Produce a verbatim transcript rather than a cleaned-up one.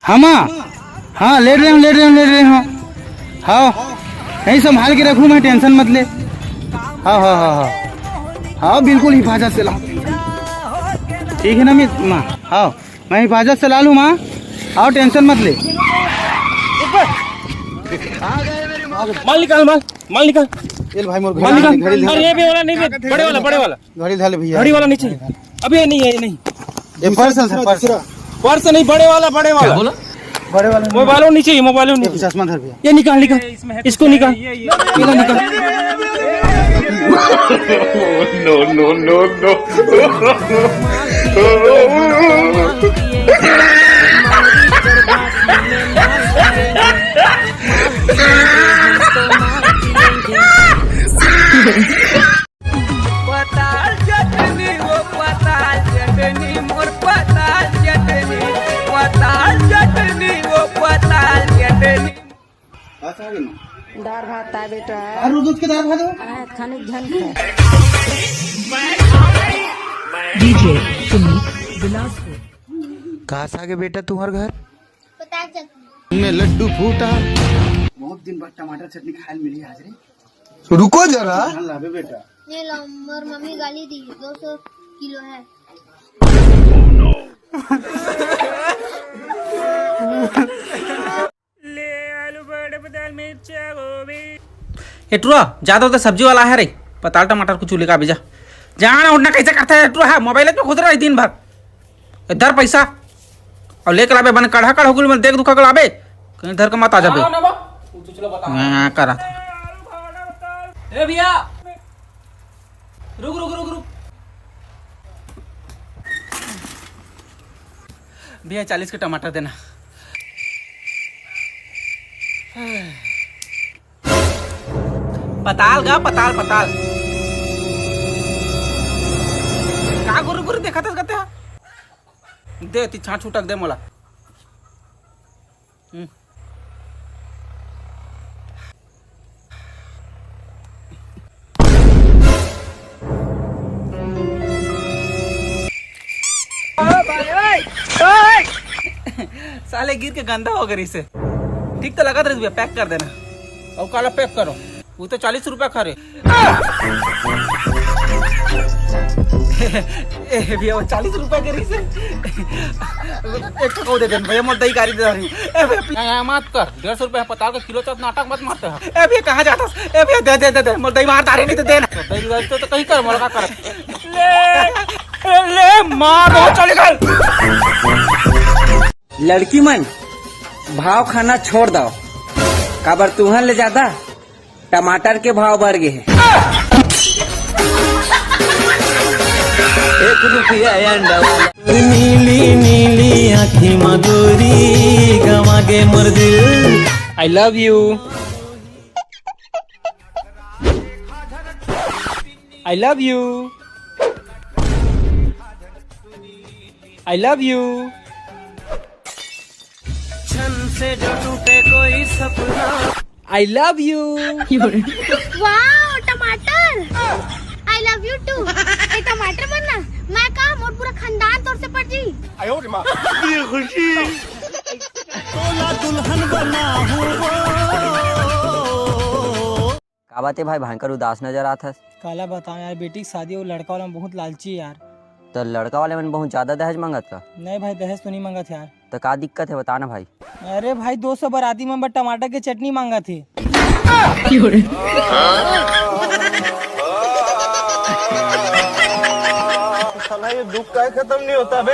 हाँ माँ, हाँ, लेट रहे हूँ, लेट रहे हूँ, लेट रहे हूँ। हाँ, नहीं, संभाल के रखूँ मैं, टेंशन मत ले। हाँ, हाँ, हाँ, हाँ, हाँ, बिल्कुल हिफाजत से लाऊँ। ठीक है ना मी-, माँ? हाँ, मैं हिफाजत से ला लूँ माँ, आओ, टेंशन मत ले। माल निकाल, माल, माल निकाल। ये ले भाई, मोर माल घड़ी, निकाल। घड़ी, अरे, ये भी वाला नहीं, बड़े वाला, बड़े वाला। घड़ी ढाले भैया। घड़ी वाला नहीं चाहिए। अभी ये नहीं है, ये नहीं। ये पर्स है सर, पर्स। पर्स नहीं, बड़े वाला, बड़े वाला। बड़े वाला नहीं। मोबाइल नहीं चाहिए, मोबाइल नहीं। चश्मा धर भैया। ये निकाल, निकाल। इसको निकाल। ये निकाल। No, no, no, no. पताल चटनी, वो पताल चटनी, मोर पताल चटनी, पताल चटनी, वो पताल चटनी। दार भात आय बेटा। अउ रोज रोज के दार भात हो? आय, खाने झन खाय। DJ सुमित बिलासपुर। कहाँ से आगे बेटा तुम्हार घर? पताल चटनी। में लड्डू फूटा। बहुत दिन बाद टमाटर चटनी खाय ल मिली आज रे। रुको जरा। ध्यान लाबे बेटा। ये लो, मोर मम्मी गाली दी, दो सौ किलो है। ले आलू, बड़, पताल, मिर्चा, गोभी। ए टुरा, जा तो सब्जी वाला हे रे, पताल टमाटर कुछ लेके आबे जा। जाना उठना कैसे करता है टुरा, मोबाइल पे घुस रहा है दिन भर। ए, धर पैसा। अउ लेके लाबे, बने कड़हा कड़हा गुल में देख दुखा के लाबे। कहीं धर के मत आ जाबे। हाँ, ना बा। तू तो चलो बता। हाँ, करा था। ए भैया, रुक, रुक, रुक, रुक। भैया, चालीस के टमाटर देना। पताल गा, पताल, पताल। का गुरु गुरु देखत हस कते? दे, ती छाछ छुटक दे मोला। हम्म। साले गिर के गंदा हो गए इसे। ठीक तो लगत रहिस भैया, पैक कर देना। अउ काला पैक करो, वो तो चालीस रुपया खा रहे। ए भैया, वो चालीस रुपया के रहिस हे। एक ठो दे दे भैया, मोर दही गारी दे रही। ए भैया, पी-, ए, ए, मत कर, डेढ़ सौ रुपया पताल का किलो, चल नाटक मत मारते हैं। ए भैया, कहाँ जाता? ए भैया, दे दे दे दे, मोर दही मार तारे नहीं तो देना। दही गारी तो, तो कहीं कर, मोर का कर। ले, ले, मार दो, चल निकल। लड़की मन, भाव खाना छोड़ दव, काबर तुहन ले जादा टमाटर के भाव बढ़ गे हे। एक रुपया अंडा वाला। नीली नीली आँखी मा गोरी गवा गे मोर दिल। I love you. I love you. I love you. छन से जो टूटे कोई सपना। I love you. Wow, टमाटर। I love you too. ए टमाटर मन ना, मैं का, मोर पूरा खानदान तोर से पट जी। आयो रे माँ, ये खुशी। तोला दुल्हन बनाहूँ वो। का बात हे भाई, भयंकर उदास नजर आत हस? काला बतावं यार, बेटी के शादी अउ लड़का वाला मन बहुत लालची हे यार। त लड़का वाले मन बहुत ज्यादा दहेज मांगत का? नहीं भाई, दहेज तो नहीं मांगत यार। त का दिक्कत हे, बता ना भाई। अरे भाई, दो सौ बराती मन बर टमाटर के चटनी मांगत हे। साला ये दुख काहे खत्म नहीं होता बे?